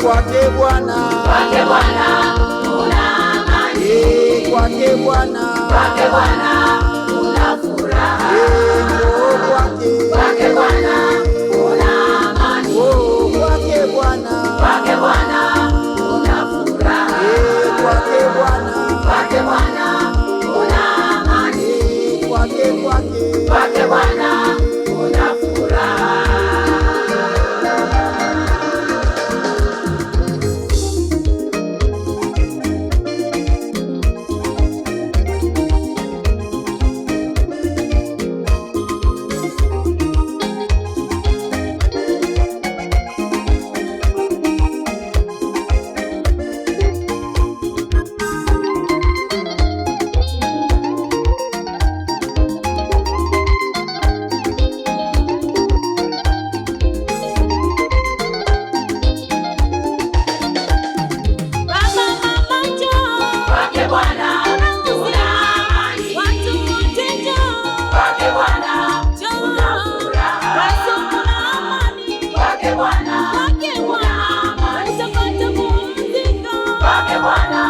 Kwake Bwana, Kwake Bwana kuna amani. Kwake Bwana, Kwake Bwana kuna furaha. Njoo kwake, Kwake Bwana kuna amani. Oh, kwake Bwana, Kwake Bwana kuna furaha. Kwake Bwana, Kwake Bwana kuna amani. Kwake, kwake, Kwake Bwana kuna furaha. Baba, mama, njoo. Kwake Bwana kuna amani. Watu wote njoo. Kwake Bwana Njoo. kuna furaha. Yesu kuna amani. Kwake Bwana Kwake kuna Bwana amani. utapata pumziko. Kwake Bwana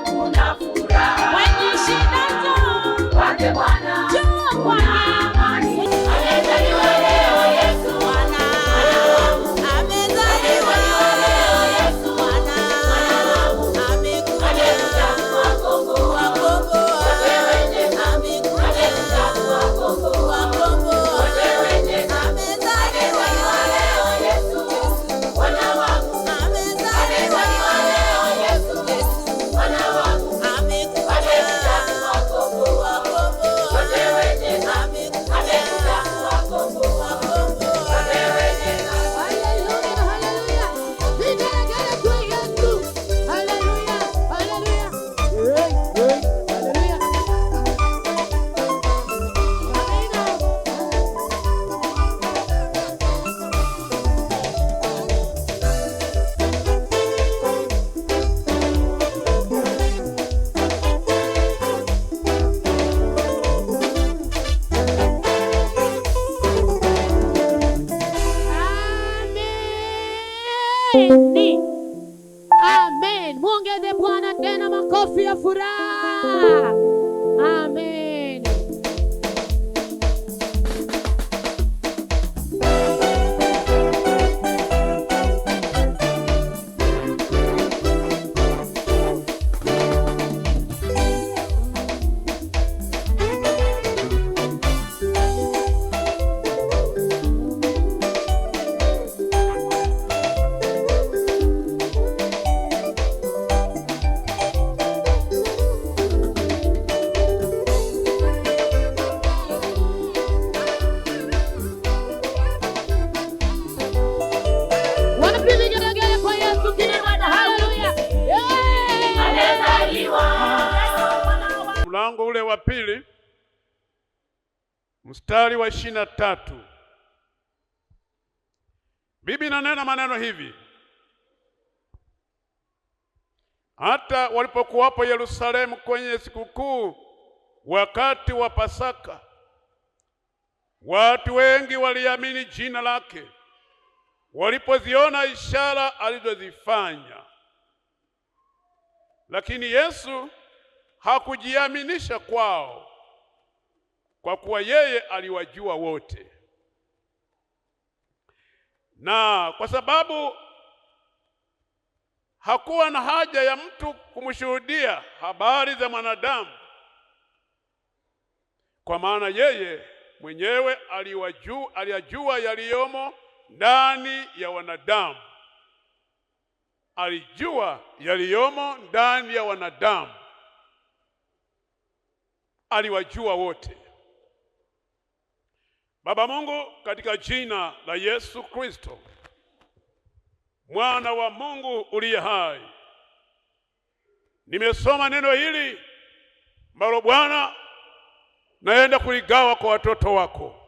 kuna furaha. Mwenye shida njoo. Kwake Bwana Njoo kuna kwake. amani. Amezaliwa leo Yesu Bwana amezaliwa leo Yesu Bwana amekuja amekuja kuwakomboa kuwakomboa. wote wenye Amekuja amekuja kuwakomboa kuwakomboa. wote wenye Amezaliwa amezaliwa leo Yesu Bwana wangu Amezaliwa amezaliwa leo Yesu Bwana wangu Amekuja amekuja kuwakomboa wote wenye Amekuja amekuja kuwakomboa wote wenye Haleluya, haleluya. Vigelegele kwa Yesu. Haleluya, haleluya. Hey, hey. Haleluya. Amina. Amen. Amen. Muongeze Bwana tena makofi ya furaha. Amen. Wapi vigelegele kwa Yesu kina dada? Haleluya. Yeah. amezaliwa Mlango ule wa 2 mstari wa 23. Biblia inanena maneno hivi: hata walipokuwapo Yerusalemu kwenye sikukuu wakati wa Pasaka, watu wengi waliamini jina lake walipoziona ishara alizozifanya. Lakini Yesu hakujiaminisha kwao, kwa kuwa yeye aliwajua wote. Na kwa sababu hakuwa na haja ya mtu kumshuhudia habari za mwanadamu, kwa maana yeye mwenyewe aliyajua yaliyomo ndani ya wanadamu. Alijua yaliyomo ndani ya wanadamu. Aliwajua wote. Baba Mungu, katika jina la Yesu Kristo, Mwana wa Mungu uliye hai, nimesoma neno hili ambalo Bwana naenda kuligawa kwa watoto wako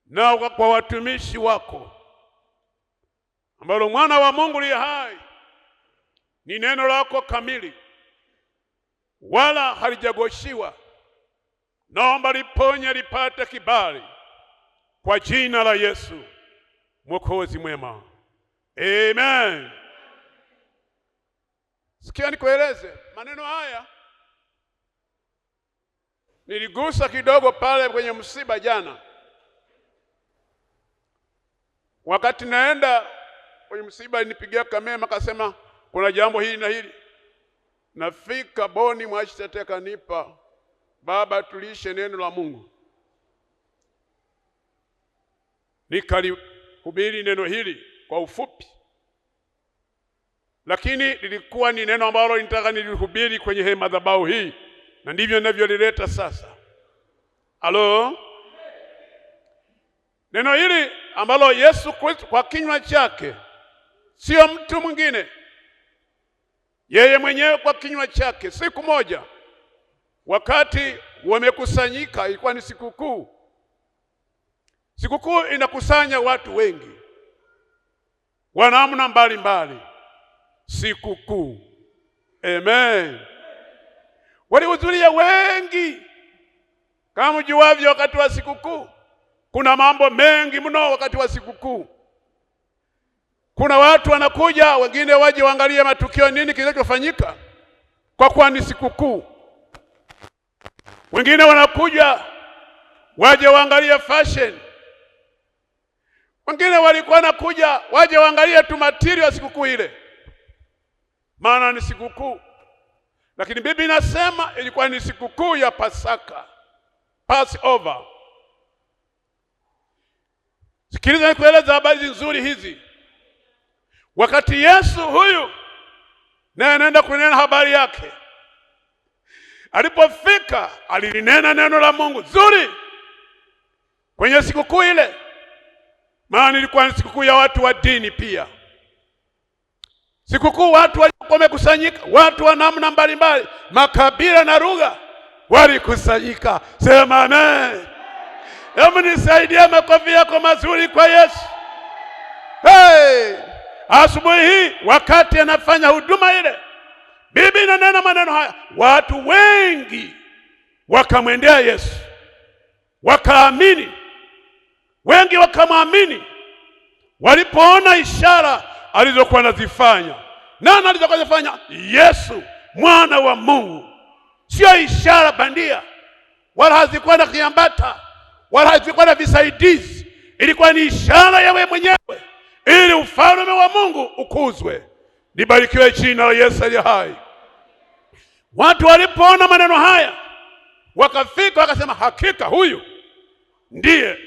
na kwa watumishi wako, ambalo Mwana wa Mungu uliye hai ni neno lako kamili, wala halijagoshiwa. Naomba liponye, lipate kibali kwa jina la Yesu Mwokozi mwema. Amen. Sikia nikueleze maneno haya, niligusa kidogo pale kwenye msiba jana. Wakati naenda kwenye msiba, nipigia Kamema akasema kuna jambo hili na hili. Nafika Boni Mwachitete akanipa, baba, tulishe neno la Mungu. Nikalihubiri neno hili kwa ufupi, lakini lilikuwa ni neno ambalo nitaka nilihubiri kwenye hii madhabahu hii, na ndivyo ninavyolileta sasa. Halo, neno hili ambalo Yesu Kristo kwa kinywa chake, sio mtu mwingine, yeye mwenyewe kwa kinywa chake, siku moja wakati wamekusanyika, ilikuwa ni sikukuu. Sikukuu inakusanya watu wengi wa namna mbalimbali. Sikukuu, amen. Walihudhuria wengi. Kama mjuavyo, wakati wa sikukuu kuna mambo mengi mno. Wakati wa sikukuu kuna watu wanakuja, wengine waje waangalie matukio, nini kinachofanyika, kwa kuwa ni sikukuu. Wengine wanakuja waje waangalie fashion, wengine walikuwa nakuja waje waangalie tu material ya sikukuu ile, maana ni sikukuu. Lakini Biblia inasema ilikuwa ni sikukuu ya Pasaka, Passover. Sikiliza nikueleza habari nzuri hizi. Wakati Yesu huyu naye anaenda kunena habari yake, alipofika alilinena neno la Mungu zuri kwenye sikukuu ile, maana ilikuwa ni sikukuu ya watu wa dini pia. Sikukuu watu walikuwa wamekusanyika, watu wa namna mbalimbali, makabila na lugha walikusanyika. Sema amen. Hebu nisaidie makofi yako mazuri kwa Yesu. Hey! Asubuhi hii wakati anafanya huduma ile, Biblia inanena maneno haya, watu wengi wakamwendea Yesu wakaamini, wengi wakamwamini walipoona ishara alizokuwa anazifanya. Nani alizokuwa anazifanya? Yesu mwana wa Mungu. Sio ishara bandia, wala hazikuwa na kiambata, wala hazikuwa na visaidizi. Ilikuwa ni ishara yawe mwenyewe, ili ufalme wa Mungu ukuzwe. Libarikiwe jina la Yesu aliye hai. Watu walipoona maneno haya wakafika wakasema, hakika huyu ndiye.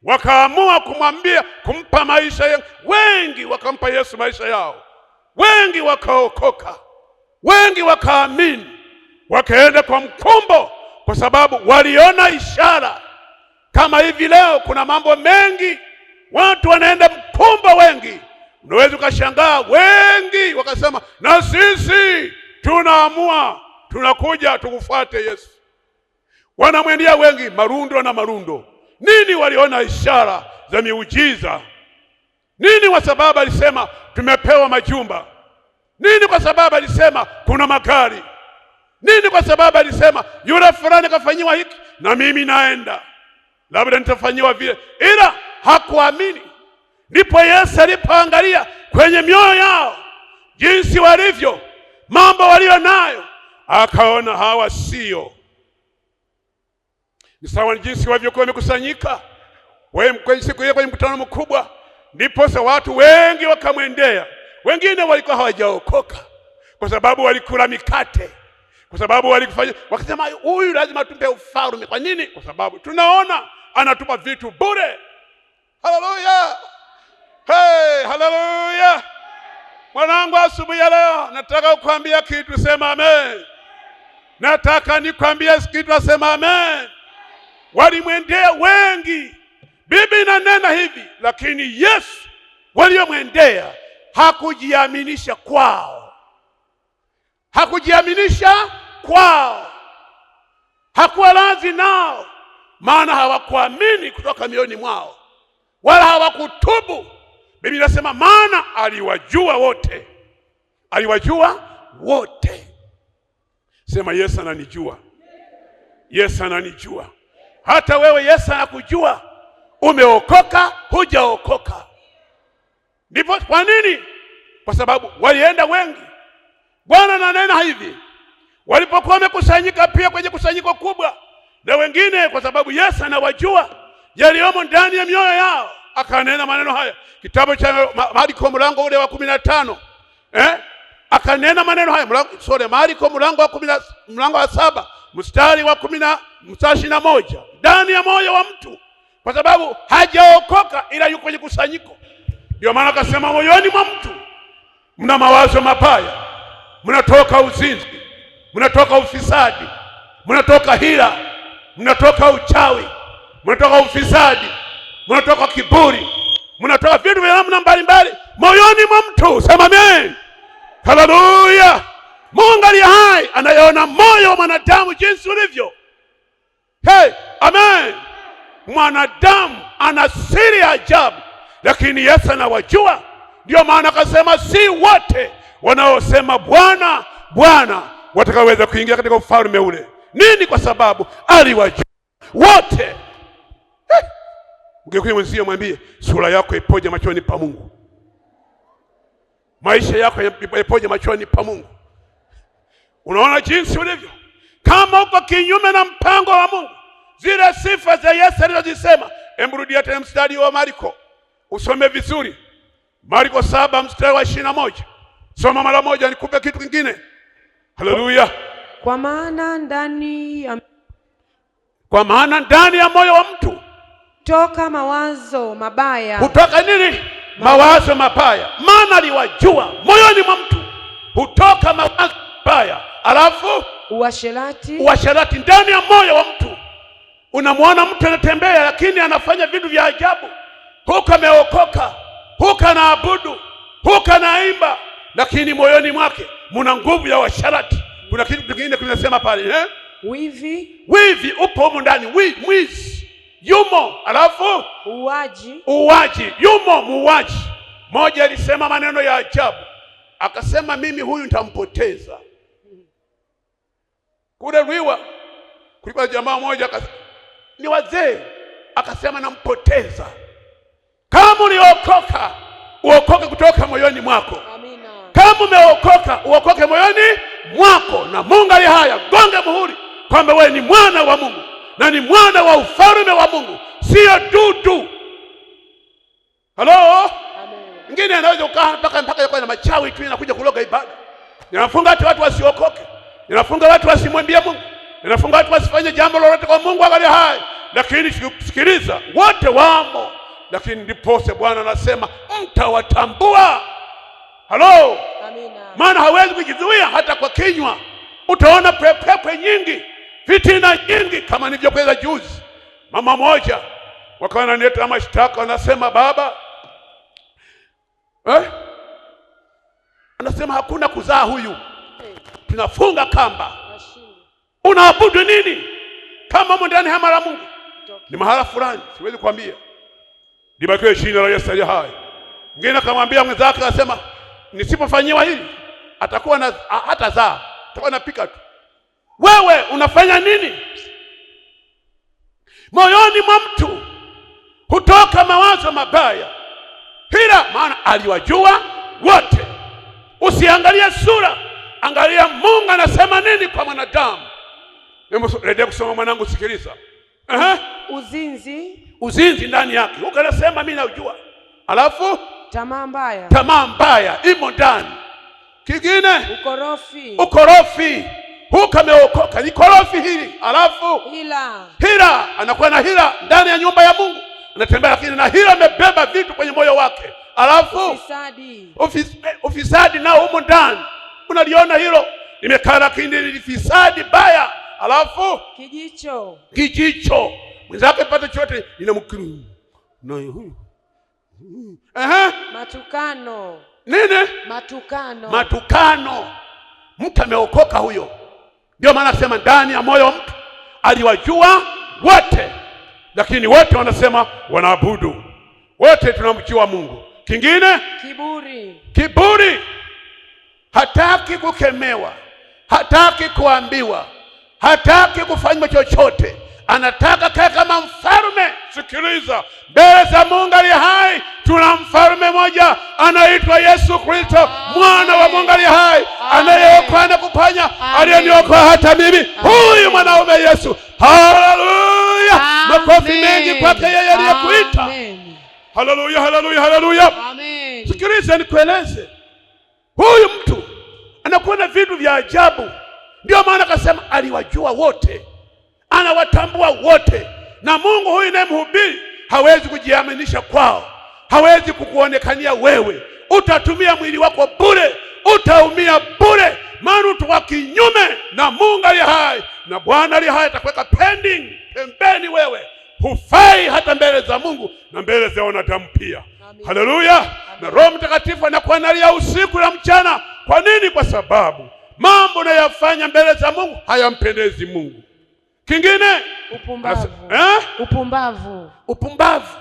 Wakaamua kumwambia, kumpa maisha yao. Wengi wakampa Yesu maisha yao, wengi wakaokoka, wengi wakaamini, wakaenda kwa mkumbo, kwa sababu waliona ishara. Kama hivi leo kuna mambo mengi, watu wanaenda mkumbo wengi. Unaweza ukashangaa wengi wakasema, na sisi tunaamua, tunakuja tukufuate Yesu. Wanamwendea wengi, marundo na marundo. Nini? Waliona ishara za miujiza. Nini? Kwa sababu alisema tumepewa majumba. Nini? Kwa sababu alisema kuna magari. Nini? Kwa sababu alisema yule fulani kafanyiwa hiki na mimi naenda, labda nitafanyiwa vile, ila hakuamini. Ndipo Yesu alipoangalia kwenye mioyo yao jinsi walivyo, mambo walio nayo, akaona hawa sio ni sawa na jinsi walivyokuwa wamekusanyika kwenye siku ile kwenye mkutano mkubwa, ndiposa watu wengi wakamwendea. Wengine walikuwa hawajaokoka kwa sababu walikula mikate, kwa sababu walikufanya, wakasema huyu lazima tumpe ufalme. Kwa nini? Kwa sababu tunaona anatupa vitu bure. Haleluya! Hey, haleluya! Mwanangu, asubuhi ya leo nataka kukwambia kitu, sema amen. Nataka nikwambie kitu, asema amen. Walimwendea wengi, Biblia inanena hivi, lakini Yesu waliomwendea hakujiaminisha kwao, hakujiaminisha kwao, hakuwa radhi nao, maana hawakuamini kutoka mioyoni mwao, wala hawakutubu. Biblia inasema maana aliwajua wote, aliwajua wote. Sema Yesu ananijua, Yesu ananijua. Hata wewe Yesu anakujua, umeokoka hujaokoka. Ndipo kwa nini? Kwa sababu walienda wengi, Bwana ananena hivi, walipokuwa wamekusanyika pia kwenye kusanyiko kubwa na wengine, kwa sababu Yesu anawajua yaliyomo ndani ya mioyo yao, akanena maneno haya. Kitabu cha Marko mlango ule wa 15, akanena maneno haya sorry, Marko mlango wa 10, mlango wa 7 mstari wa 10 na mstari 21. Ndani ya moyo wa mtu, kwa sababu hajaokoka ila yuko kwenye kusanyiko. Ndio maana akasema moyoni mwa mtu mna mawazo mabaya, mnatoka uzinzi, mnatoka ufisadi, mnatoka hila, mnatoka uchawi, mnatoka ufisadi, mnatoka kiburi, mnatoka vitu vya namna mbalimbali moyoni mwa mtu. Sema amen, haleluya. Mungu aliye hai anayeona moyo wa mwanadamu jinsi ulivyo. Hey, amen. Mwanadamu ana siri ya ajabu, lakini Yesu anawajua. Ndio maana akasema si wote wanaosema Bwana Bwana watakaweza kuingia katika ufalme ule. Nini? Kwa sababu aliwajua wote. Mgeukie mwenzio mwambie, sura yako ipoje machoni pa Mungu? Maisha yako ipoje machoni pa Mungu? Unaona jinsi ulivyo? Kama uko kinyume na mpango wa Mungu, zile sifa za Yesu alizozisema. Hebu rudia tena mstari wa Marko, usome vizuri. Marko 7 mstari wa 21. Soma mara moja nikupe kitu kingine. Haleluya. Kwa maana ndani ya Kwa maana ndani ya moyo wa mtu toka mawazo mabaya, hutoka nini? Mawazo mabaya. Maana aliwajua moyoni mwa mtu hutoka mawazo mabaya, alafu uasherati, uasherati ndani ya moyo wa mtu. Unamwona mtu anatembea, lakini anafanya vitu vya ajabu. Huku ameokoka, huku anaabudu, huku anaimba, lakini moyoni mwake muna nguvu ya uasherati. Kuna kitu kingine kinasema pale, eh? Wivi, Wivi upo humu ndani, mwizi yumo, alafu uuaji, uuaji yumo, muuaji. Mmoja alisema maneno ya ajabu, akasema mimi huyu nitampoteza. Kule Rwiwa kulikuwa jamaa mmoja ni wazee, akasema nampoteza. Kama uliokoka uokoke kutoka moyoni mwako. Amina. Kama umeokoka uokoke moyoni mwako, na Mungu aliye haya gonge muhuri kwamba wewe ni mwana wa Mungu na ni mwana wa ufalme wa Mungu, sio dudu. Halo? Mwingine anaweza kukaa mpaka yuko na machawi tu inakuja kuloga ibada. Ninafunga hata watu wasiokoke. Ninafunga watu wasimwambie Mungu. Ninafunga watu wasifanye jambo lolote kwa Mungu angalia hai. Lakini sikiliza, wote wamo. Lakini ndipose Bwana anasema mtawatambua. Halo? Amina. Maana hawezi kujizuia hata kwa kinywa. Utaona pepepwe nyingi, fitina nyingi, kama nilivyokueleza juzi. Mama moja wakawa wananiletea mashtaka, wanasema baba, anasema hakuna kuzaa huyu, tunafunga kamba. Unaabudu nini kama umo ndani hema la Mungu? Ni mahala fulani, siwezi kuambia. Libarikiwe jina la Yesu aliye hai. Mwingine akamwambia mwenzake, akasema nisipofanyiwa hili atakuwa na hatazaa, atakuwa anapika tu. Wewe unafanya nini? Moyoni mwa mtu hutoka mawazo mabaya, hila, maana aliwajua wote. Usiangalie sura, angalia Mungu anasema nini kwa mwanadamu. Hebu rejea kusoma mwanangu, sikiliza. Uzinzi, Uzinzi ndani yake. Huko anasema mimi najua. Alafu tamaa mbaya, tamaa mbaya imo ndani. Kingine ukorofi, ukorofi. Huko ameokoka ni korofi hili. Alafu hila, hila, anakuwa na hila ndani ya nyumba ya Mungu. Anatembea lakini na hila, amebeba vitu kwenye moyo wake. Alafu ufisadi, ufisadi nao humo ndani. Unaliona hilo? Nimekaa lakini ni fisadi baya. Alafu kijicho, kijicho. Mwenzake pata chote ninamkiru. Na huyu. Matukano, Nini? Matukano, Matukano. Mtu ameokoka huyo. Ndio maana nasema ndani ya moyo wa mtu aliwajua wote, lakini wote wanasema wanaabudu, wote tunamjua Mungu. Kingine kiburi, kiburi. Hataki kukemewa, hataki kuambiwa, hataki kufanywa chochote. Anataka kae kama mfalme. Sikiliza, mbele za Mungu aliye hai tuna mfalme mmoja anaitwa Yesu Kristo, mwana wa Mungu aliye hai, anayeokoa na kuponya, aliyeniokoa hata mimi, huyu mwanaume Yesu. Haleluya! Makofi mengi kwake yeye aliyekuita. Amen. Haleluya, haleluya, haleluya! Amen. Sikiliza nikueleze, huyu mtu anakuwa na vitu vya ajabu. Ndio maana akasema aliwajua wote, anawatambua wote, na Mungu huyu nayemhubiri hawezi kujiaminisha kwao, hawezi kukuonekania wewe. Utatumia mwili wako bure, utaumia bure, maana utakuwa kinyume na Mungu aliye hai, na Bwana aliye hai atakuweka pending pembeni, wewe hufai hata mbele za Mungu na mbele za wanadamu pia. Haleluya! Na Roho Mtakatifu anakuwa analia usiku na mchana. Kwa nini? Kwa sababu mambo unayofanya mbele za Mungu hayampendezi Mungu. Kingine Upumbavu. Eh? Upumbavu. Upumbavu.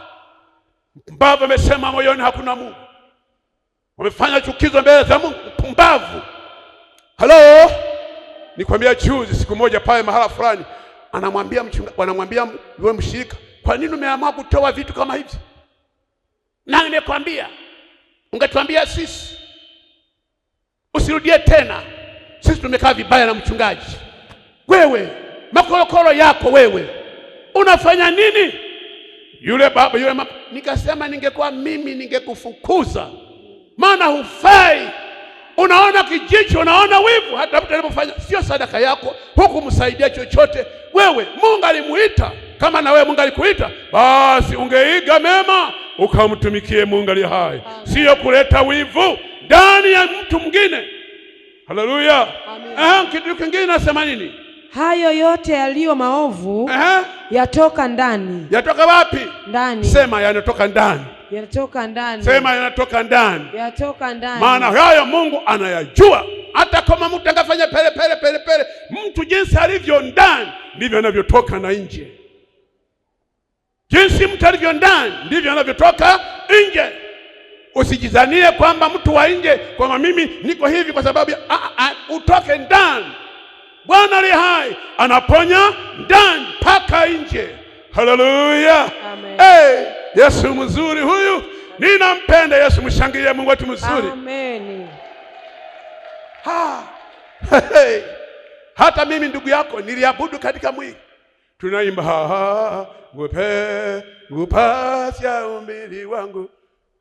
Mpumbavu amesema moyoni hakuna Mungu. Wamefanya chukizo mbele za Mungu. Mpumbavu. Halo, nikwambia juzi, siku moja pale mahala fulani, anamwambia mchunga, wanamwambia yule mshirika, kwa nini umeamua kutoa vitu kama hivi? Na nimekwambia, ungetuambia sisi, usirudie tena. Sisi tumekaa vibaya na mchungaji. Wewe makorokoro yako wewe unafanya nini? Yule baba yule mama, nikasema ningekuwa mimi ningekufukuza, maana hufai. Unaona kijicho, unaona wivu, hata mtu alipofanya sio sadaka yako, hukumsaidia chochote. Wewe Mungu alimuita, kama na wewe Mungu alikuita, basi ungeiga mema ukamtumikie Mungu aliye hai, sio kuleta wivu ndani ya mtu mwingine. Haleluya! Kitu kingine nasema nini? Hayo yote yaliyo maovu yatoka ndani. Yatoka wapi? Ndani. Sema yanatoka ndani. Yatoka ndani. Sema yanatoka ndani. Yatoka ndani. Maana hayo Mungu anayajua. Hata kama mtu angafanya pele pele pele pele, mtu jinsi alivyo ndani ndivyo anavyotoka na nje. Jinsi mtu alivyo ndani ndivyo anavyotoka nje. Usijizanie kwamba mtu wa nje kwamba mimi niko hivi kwa sababu ya, utoke ndani. Bwana aliye hai anaponya ndani mpaka nje. Haleluya! Amen. Hey, Yesu mzuri huyu, ninampenda Yesu. Mshangilie Mungu wetu mzuri. Amen. Ha. Hey. Hata mimi ndugu yako niliabudu katika mwili. Tunaimba ha, ngupe ngupasya umbili wangu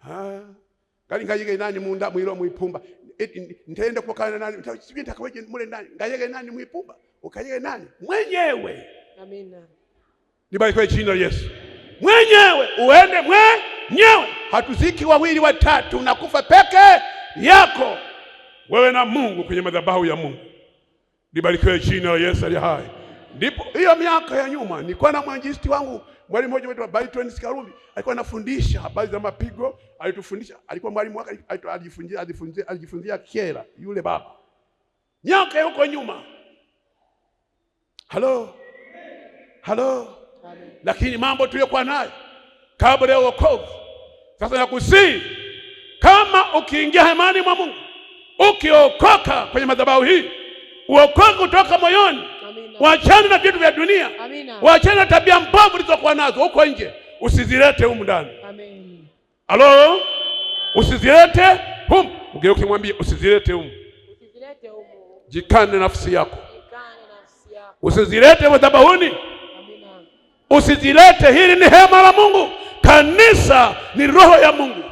ha. Kali ngayige nani munda mwilo mwipumba ntende kukana nani sijui nitakaweje mule ndani ngayege nani mwipumba ukayege nani mwenyewe. Amina. Nibarikiwe jina la Yesu. Mwenyewe uende mwenyewe, hatuziki wawili watatu, unakufa peke yako wewe na Mungu kwenye madhabahu ya Mungu. Libarikiwe jina la Yesu aliye hai. Ndipo hiyo miaka ya nyuma nilikuwa na mwanjisti wangu, mwalimu mmoja wetu Byton Sikarumbi, alikuwa anafundisha habari za mapigo, alitufundisha, alikuwa mwalimu wake, alijifunzia Kyela yule baba. Miaka huko nyuma. Halo. Halo. Lakini mambo tuliyokuwa nayo kabla ya wokovu. Sasa nakusihi, kama ukiingia hemani mwa Mungu, ukiokoka kwenye madhabahu hii, uokoke kutoka moyoni, waachane na vitu vya dunia, waachane na tabia mbovu ulizokuwa nazo huko nje, usizilete humu ndani. Amen. Halo, usizilete humu. Ugeuke mwambie usizilete humu. Usizilete humu. Jikane nafsi yako, Jikane nafsi yako. usizilete madhabahuni. Amina. Usizilete. Hili ni hema la Mungu. Kanisa ni roho ya Mungu.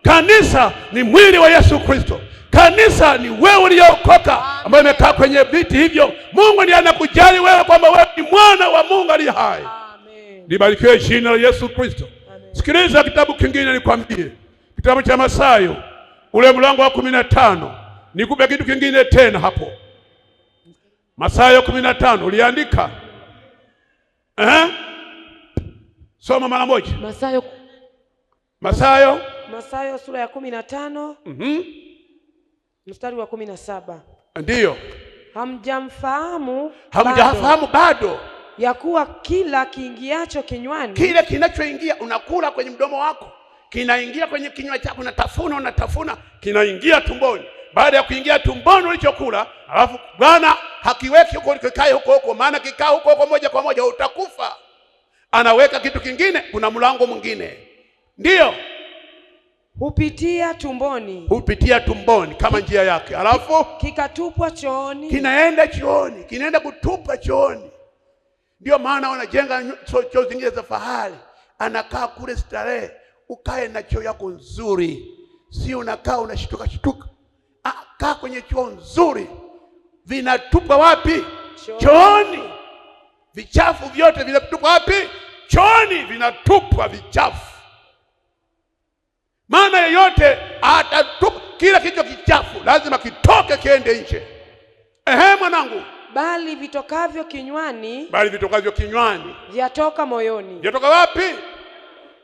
Kanisa ni mwili wa Yesu Kristo. Kanisa ni wewe uliyookoka ambaye umekaa kwenye viti hivyo. Mungu ndiye anakujali wewe kwamba wewe ni mwana wa Mungu aliye hai. Amen. Libarikiwe jina la Yesu Kristo. Sikiliza kitabu kingine nikwambie, kitabu cha Mathayo ule mlango wa 15. Nikupe kitu kingine tena hapo. Mathayo 15 uliandika? Soma mara moja. Mathayo, Mathayo Mathayo sura ya 15 mstari wa 17. Ndiyo. Hamjamfahamu Hamjafahamu bado ya kuwa kila kiingiacho kinywani, kile kinachoingia unakula kwenye mdomo wako kinaingia kwenye kinywa chako, unatafuna unatafuna, kinaingia tumboni. Baada ya kuingia tumboni ulichokula, alafu Bwana hakiweki huko kikae huko huko, maana kikaa huko huko moja kwa moja utakufa. Anaweka kitu kingine, kuna mlango mwingine. Ndiyo, Hupitia tumboni, hupitia tumboni kama njia yake, alafu kikatupwa chooni. Kinaenda chooni, kinaenda kutupa chooni. Ndio maana wanajenga choo zingine za fahari, anakaa kule starehe. Ukae na choo yako nzuri, si unakaa unashtuka shtuka. Kaa kwenye choo nzuri. Vinatupwa wapi? Chooni. Chooni. Vichafu vyote vinatupwa wapi? Chooni, vinatupwa vichafu. Maana yeyote atatupa kila kitu kichafu, lazima kitoke kiende nje. Ehe, mwanangu. Bali vitokavyo kinywani Bali vitokavyo kinywani vyatoka moyoni. Vinatoka wapi?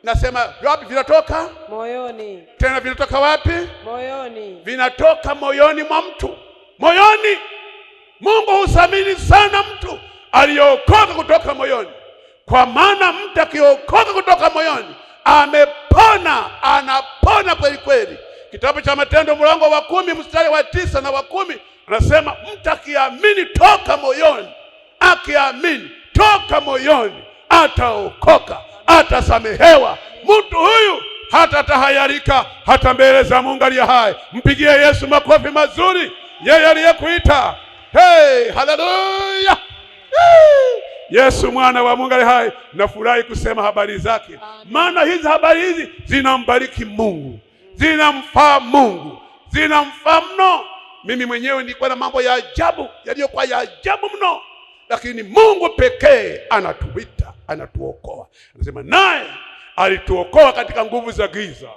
Nasema wapi vinatoka? Moyoni. Tena vinatoka wapi? Moyoni. Vinatoka moyoni mwa mtu. Moyoni. Mungu huthamini sana mtu aliyeokoka kutoka moyoni, kwa maana mtu akiokoka kutoka moyoni amepona, anapona kweli kweli. Kitabu cha Matendo mlango wa 10 mstari wa 9 na wa 10 anasema mtu akiamini toka moyoni, akiamini toka moyoni ataokoka, atasamehewa. Mtu huyu hata tahayarika hata mbele za Mungu aliye hai. Mpigie Yesu makofi mazuri, yeye aliyekuita. Hey, haleluya! Hey! Yesu mwana wa Mungu aliye hai, nafurahi kusema habari zake, maana hizi habari hizi zinambariki Mungu, zinamfaa Mungu, zinamfaa mno. Mimi mwenyewe nilikuwa na mambo ya ajabu yaliyokuwa ya ajabu mno, lakini Mungu pekee anatuita, anatuokoa. Anasema naye alituokoa katika nguvu za giza,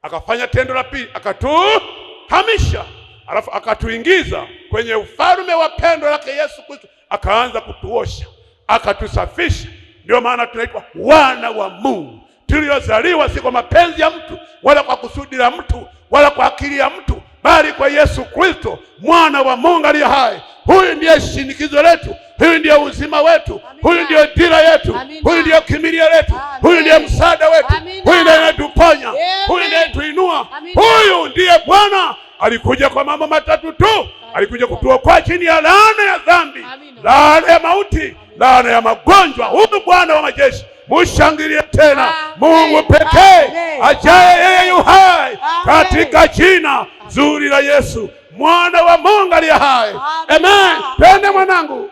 akafanya tendo la pili, akatuhamisha, alafu akatuingiza kwenye ufalme wa pendo lake Yesu Kristo, akaanza kutuosha, akatusafisha. Ndio maana tunaitwa wana wa Mungu, tuliozaliwa si kwa mapenzi ya mtu wala kwa kusudi la mtu wala kwa akili ya mtu, bali kwa Yesu Kristo mwana wa Mungu aliye hai. Huyu ndiye shinikizo letu, huyu ndiye uzima wetu, huyu ndiye dira yetu, huyu ndiye kimbilio letu, huyu ndiye msaada wetu, huyu ndiye anayetuponya, huyu ndiye anayetuinua, huyu ndiye Bwana. Alikuja kwa mambo matatu tu. Alikuja kutuokoa chini ya laana ya dhambi, laana ya mauti, laana ya magonjwa. Huyu Bwana wa majeshi, mushangilie tena. Mungu pekee ajaye, yeye yu hai, katika jina zuri la Yesu mwana wa Mungu aliye hai. Amen. Twende mwanangu.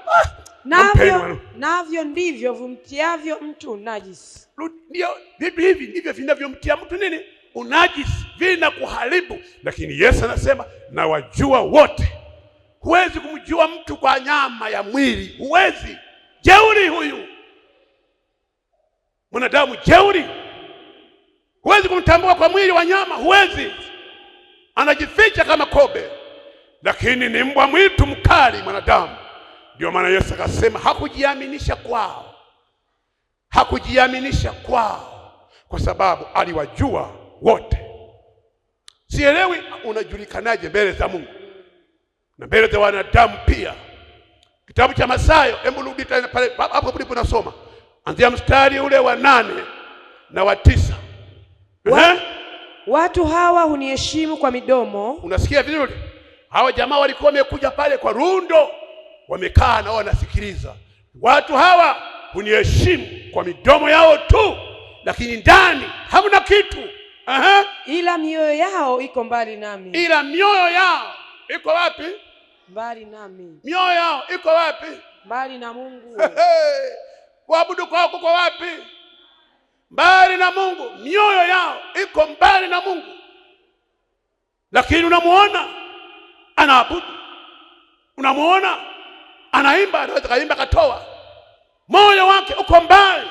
Navyo ndivyo vimtiavyo mtu unajisi. Ndio vitu hivi ndivyo vinavyomtia mtu nini? Unajisi, vina kuharibu. Lakini Yesu anasema nawajua wote. Huwezi kumjua mtu kwa nyama ya mwili, huwezi. Jeuri huyu mwanadamu, jeuri. Huwezi kumtambua kwa mwili wa nyama, huwezi. Anajificha kama kobe, lakini ni mbwa mwitu mkali mwanadamu. Ndio maana Yesu akasema hakujiaminisha kwao, hakujiaminisha kwao, kwa sababu aliwajua wote. Sielewi unajulikanaje mbele za Mungu na mbele za wanadamu pia. Kitabu cha Mathayo, hebu rudi tena pale hapo ulipo nasoma, anzia mstari ule wa 8 na wa 9. Watu hawa huniheshimu kwa midomo. Unasikia vizuri? Hawa jamaa walikuwa wamekuja pale kwa rundo, wamekaa na wanasikiliza. Watu hawa huniheshimu kwa midomo yao tu, lakini ndani hamna kitu. Aha. Ila mioyo yao iko mbali nami. Ila mioyo yao iko wapi? Mbali nami. Mioyo yao iko wapi? Mbali na Mungu. Kuabudu kwao kuko wapi? Mbali na Mungu. Mioyo yao iko mbali na Mungu, lakini unamuona anaabudu, unamuona anaimba, anaweza kaimba katoa. Moyo wake uko mbali,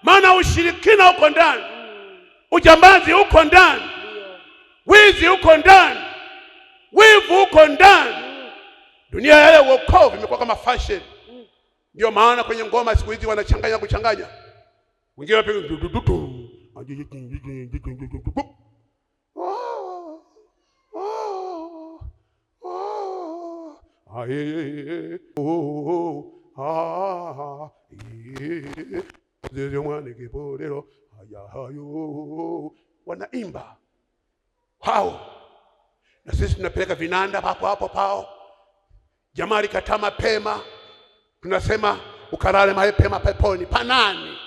maana ushirikina uko ndani, ujambazi uko ndani, wizi uko ndani, wivu uko ndani. Dunia yale wokovu imekuwa kama fashion. Ndio maana kwenye ngoma siku hizi wanachanganya kuchanganya. Wengine wapiga dududu. Wanaimba hao, na sisi tunapeleka vinanda hapo hapo pao. Jamaa alikataa mapema, tunasema ukalale mapema peponi panani.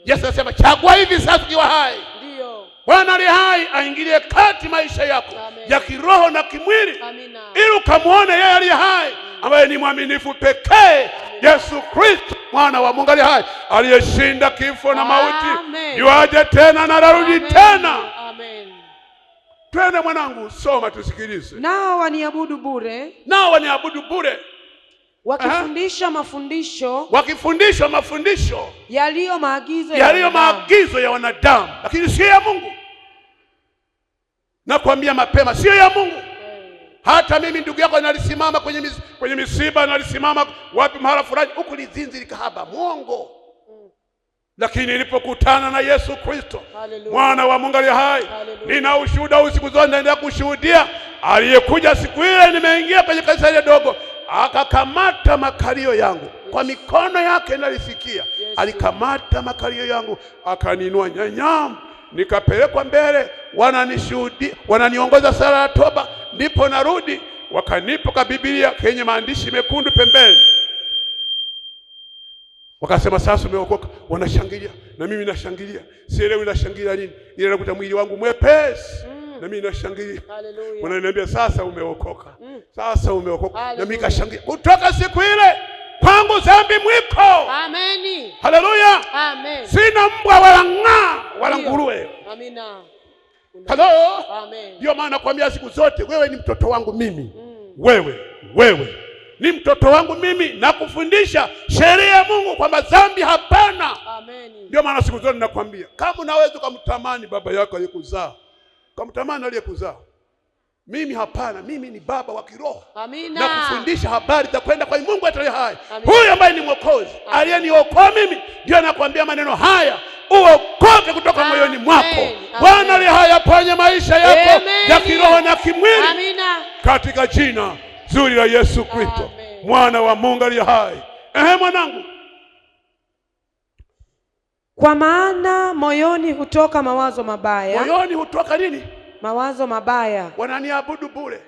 Yesu anasema chagua hivi sasa ukiwa hai. Ndiyo. Bwana aliye hai aingilie kati maisha yako Amen. Ya kiroho na kimwili, Amina. Ili ukamwone yeye aliye hai ambaye ni mwaminifu pekee, Yesu Kristo mwana wa Mungu aliye hai, aliyeshinda kifo na mauti, Amen. yuaje tena na anarudi Amen. tena. Amen. Twende mwanangu, soma tusikilize. Nao waniabudu bure, Nao waniabudu bure, wakifundisha mafundisho wakifundishwa mafundisho yaliyo maagizo ya yaliyo wanadamu. maagizo ya wanadamu, lakini sio ya Mungu. Nakwambia mapema, sio ya Mungu. Hata mimi ndugu yako nalisimama kwenye misiba, nalisimama wapi mahala fulani, huku lizinzi likahaba, mwongo. Lakini nilipokutana na Yesu Kristo Haleluya. Mwana wa Mungu aliye hai, Haleluya. nina ushuhuda huu siku zote, naendelea kushuhudia. Aliyekuja siku ile, nimeingia kwenye kanisa ile dogo, akakamata makalio yangu kwa mikono yake, nalisikia alikamata makalio yangu akaninua nyanyamu, nikapelekwa mbele, wananishuhudia, wananiongoza sala ya toba, ndipo narudi, wakanipa ka Biblia kenye maandishi mekundu pembeni, wakasema sasa umeokoka. Wanashangilia na mimi nashangilia, sielewi nashangilia nini, ila nakuta mwili wangu mwepesi na mimi nashangilia. Haleluya. Wananiambia sasa umeokoka, sasa umeokoka, na mimi Haleluya. kashangilia. Kutoka siku ile kwangu dhambi mwiko. Ameni. Haleluya! Amen. Sina mbwa wala ng'aa wala Ndiyo. nguruwe. Amina. Halo, Amen. ndio maana nakwambia siku zote, wewe ni mtoto wangu mimi, wewe ni mtoto wangu mimi, nakufundisha sheria ya Mungu kwamba dhambi hapana. Amen. Ndio maana siku zote nakwambia, kama unaweza ukamtamani baba yako aliyekuzaa, ukamtamani aliyekuzaa, mimi hapana. Mimi ni baba wa kiroho Amina. na kufundisha habari za kwenda kwa Mungu aliye hai, Amina. huyu ambaye ni Mwokozi aliyeniokoa mimi, ndio anakuambia maneno haya, uokoke kutoka Amen. moyoni mwako. Amen. Bwana aliye hai aponye maisha yako Amen. ya kiroho na kimwili, Amina. katika jina zuri la Yesu Kristo, Amen. mwana wa Mungu aliye hai. Ehe, mwanangu. Kwa maana moyoni hutoka mawazo mabaya, Moyoni hutoka nini? Mawazo mabaya, Wananiabudu bure.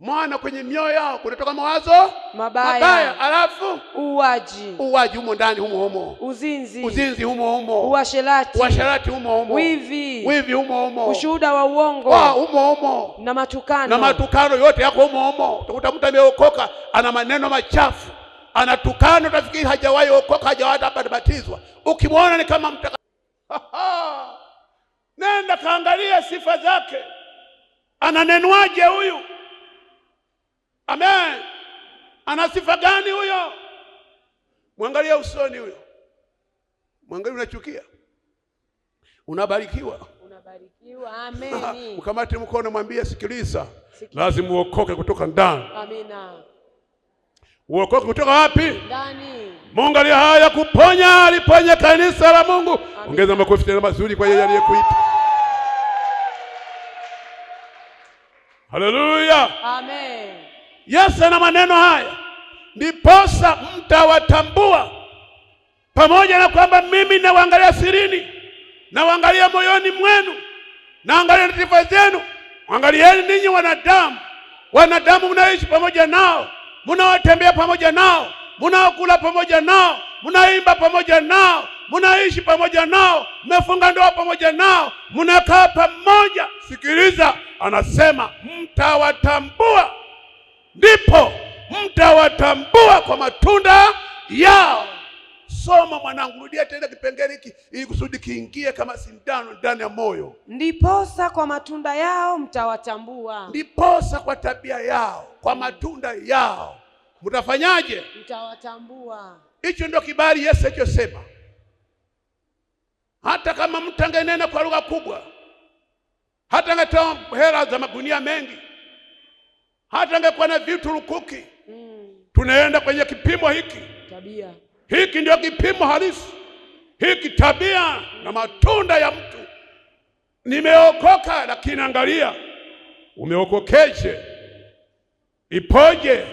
Mwana kwenye mioyo yao kunatoka mawazo Mabaya. mabaya, alafu Uuaji, uwaji humo ndani humo humo, uzinzi, uzinzi humo humo, uasherati, uasherati humo humo, wivi, wivi humo humo, ushuhuda wa uongo wa humo humo, na matukano. Na matukano yote yako humo humo. Utakuta mtu ameokoka ana maneno machafu, anatukana, utafikiri hajawahi okoka, hajawahi hata batizwa. Ukimwona ni kama mtaka. Nenda kaangalia sifa zake, ananenwaje huyu? Amen, ana sifa gani huyo? Mwangalie usoni huyo, mwangalie, unachukia, unabarikiwa. Unabarikiwa. Amen. Mkamate mkono, mwambie sikiliza, lazima uokoke kutoka ndani. Amina. Uokoke kutoka wapi? Ndani. Mungu aliye hai kuponya, aliponya kanisa la Mungu. Ongeza makofi tena mazuri kwa yeye aliyekuita. Haleluya! Amen. Yesu ana maneno haya, ndiposa mtawatambua, pamoja na kwamba mimi nawaangalia sirini, nawaangalia moyoni mwenu, naangalia latifa zenu. Angalieni ninyi wanadamu, wanadamu mnaishi pamoja nao, mnaotembea pamoja nao, mnaokula pamoja nao, mnaimba pamoja nao, mnaishi pamoja nao, mmefunga ndoa pamoja nao, mnakaa pamoja. Sikiliza, anasema mtawatambua, ndipo mtawatambua kwa matunda yao. Soma mwanangu, rudia tena kipengele hiki ili kusudi kiingie kama sindano ndani ya moyo. Ndiposa kwa matunda yao mtawatambua. Ndiposa kwa tabia yao, kwa matunda yao mtafanyaje? Mtawatambua. Hicho ndio kibali Yesu alichosema. Hata kama mtu angenena kwa lugha kubwa, hata angetoa hela za magunia mengi, hata angekuwa na vitu lukuki, tunaenda kwenye kipimo hiki. Tabia. Hiki ndio kipimo halisi, hiki tabia na matunda ya mtu. Nimeokoka, lakini angalia umeokokeje? Ipoje?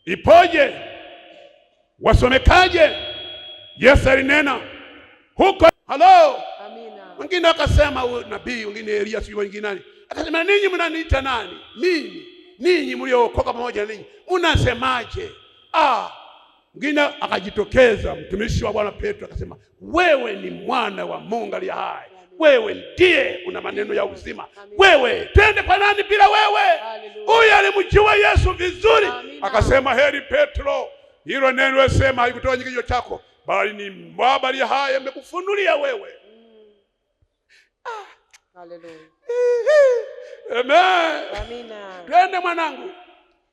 Ipoje? Wasomekaje? Yesu alinena huko. Halo, Amina. wengine akasema huyu nabii, wengine Elia, sijui wengine nani. Akasema ninyi mnaniita nani? Mimi Ninyi mliookoka pamoja na ninyi mnasemaje? Mwingine akajitokeza mtumishi wa Bwana Petro akasema, wewe ni mwana wa Mungu aliye hai, wewe ndiye una maneno ya uzima. Wewe twende kwa nani bila wewe? Huyu alimjua Yesu vizuri, akasema, heri Petro, hilo neno wesema haikutoka kwenye kinywa chako, bali ni Baba aliye hai amekufunulia wewe. Haleluya. Amen. Amina. Twende mwanangu.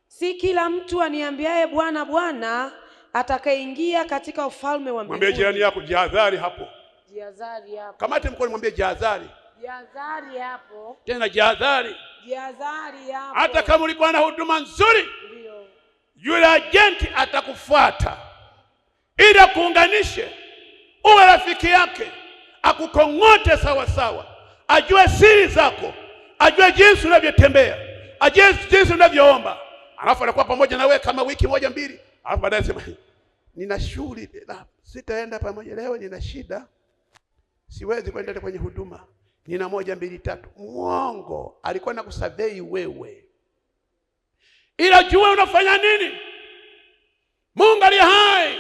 Si kila mtu aniambiaye Bwana, Bwana atakayeingia katika ufalme wa Mwambie jirani mbinguni. yako, jihadhari hapo. Jihadhari hapo. Kamate mkono, mwambie jihadhari. Jihadhari hapo. Tena jihadhari. Jihadhari hapo. Hata kama ulikuwa na huduma nzuri, Ndio. yule ajenti atakufuata ili akuunganishe, uwe rafiki yake, akukong'ote sawa sawa, ajue siri zako, ajue jinsi unavyotembea, ajue jinsi unavyoomba, alafu anakuwa pamoja na wewe kama wiki moja mbili, alafu baadaye sema nina shughuli, sitaenda pamoja leo, nina shida, siwezi kwenda kwenye huduma, nina moja mbili tatu. Mwongo, alikuwa na kusurvey wewe ila jua unafanya nini. Mungu aliye hai,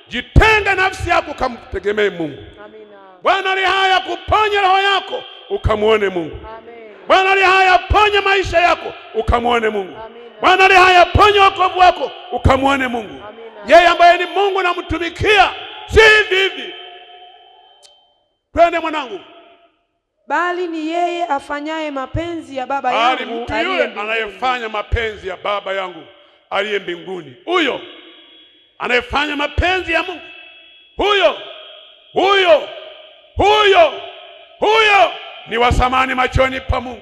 jitenga nafsi yako ukamtegemee Mungu. Amina. Bwana aliye hai akuponye roho yako ukamwone Mungu. Amen. Bwana aliye hai aponye maisha yako ukamwone Mungu. Amina. Bwana aliye hai aponye wokovu wako ukamwone Mungu. Amina. Yeye ambaye ni Mungu namtumikia, si hivi hivi. Twende mwanangu. Bali ni yeye afanyaye mapenzi ya Baba Bali yangu mtu aliye yule mbinguni. anayefanya mapenzi ya Baba yangu aliye mbinguni, huyo anayefanya mapenzi ya Mungu, huyo huyo huyo huyo ni wa thamani machoni pa Mungu.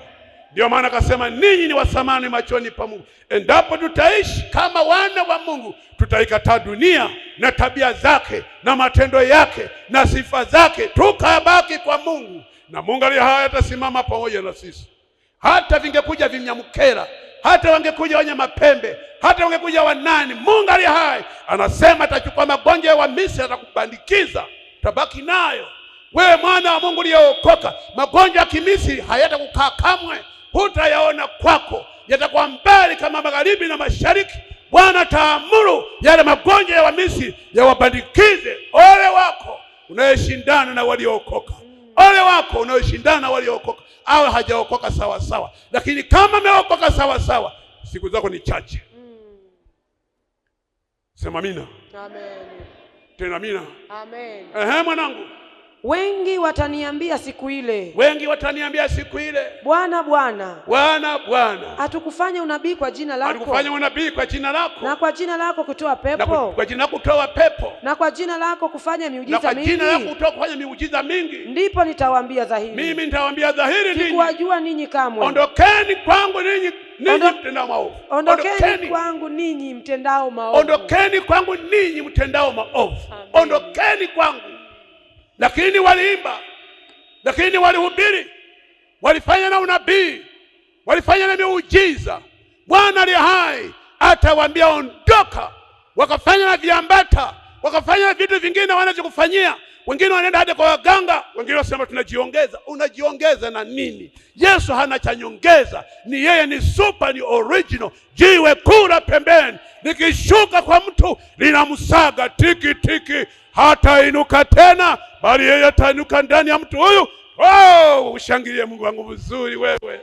Ndio maana akasema ninyi ni wa thamani machoni pa Mungu. Endapo tutaishi kama wana wa Mungu, tutaikataa dunia na tabia zake na matendo yake na sifa zake, tukabaki kwa Mungu, na Mungu aliye hai atasimama pamoja na sisi. Hata vingekuja vimnyamkera, hata wangekuja wenye mapembe, hata wangekuja wanani, Mungu aliye hai anasema atachukua magonjwa ya Wamisri, atakubandikiza, utabaki nayo. Wewe mwana wa Mungu uliyeokoka, magonjwa ya Kimisri hayatakukaa kamwe, hutayaona kwako, yatakuwa mbali kama magharibi na mashariki. Bwana ataamuru yale magonjwa ya Wamisri yawabandikize. Ole wako unayeshindana na waliookoka. Ole wako unaoshindana na waliookoka, awe hajaokoka sawa sawa, lakini kama ameokoka sawa sawa, siku zako ni chache. Sema amina. Amen. Tena amina. Amen. Ehe, mwanangu. Wengi wataniambia siku ile, Wengi wataniambia siku ile, Bwana, Bwana, Bwana, Bwana, hatukufanya unabii kwa jina lako, alikufanya unabii kwa jina lako, na kwa jina lako kutoa na pepo, kwa jina lako kutoa pepo, na kwa jina lako kufanya na miujiza kwa jina lako mingi? kutoa kufanya miujiza mingi. Ndipo nitawaambia dhahiri, Mimi nitawaambia dhahiri ninyi, sikuwajua ninyi kamwe. ondokeni kwangu ninyi, ninyi mtendao maovu. Ondokeni kwangu ninyi mtendao maovu. Ondokeni kwangu ninyi mtendao maovu, ondokeni kwangu. Lakini waliimba, lakini walihubiri, walifanya na unabii, walifanya na miujiza. Bwana aliye hai atawaambia ondoka. Wakafanya na viambata, wakafanya na vitu vingine wanavyokufanyia. Wengine wanaenda hadi kwa waganga, wengine wasema tunajiongeza. Unajiongeza na nini? Yesu hana cha nyongeza, ni yeye, ni super, ni original. Jiwe kura pembeni, likishuka kwa mtu linamsaga tiki tiki, hatainuka tena, bali yeye atainuka ndani ya mtu huyu. Oh, ushangilie Mungu wangu vizuri wewe.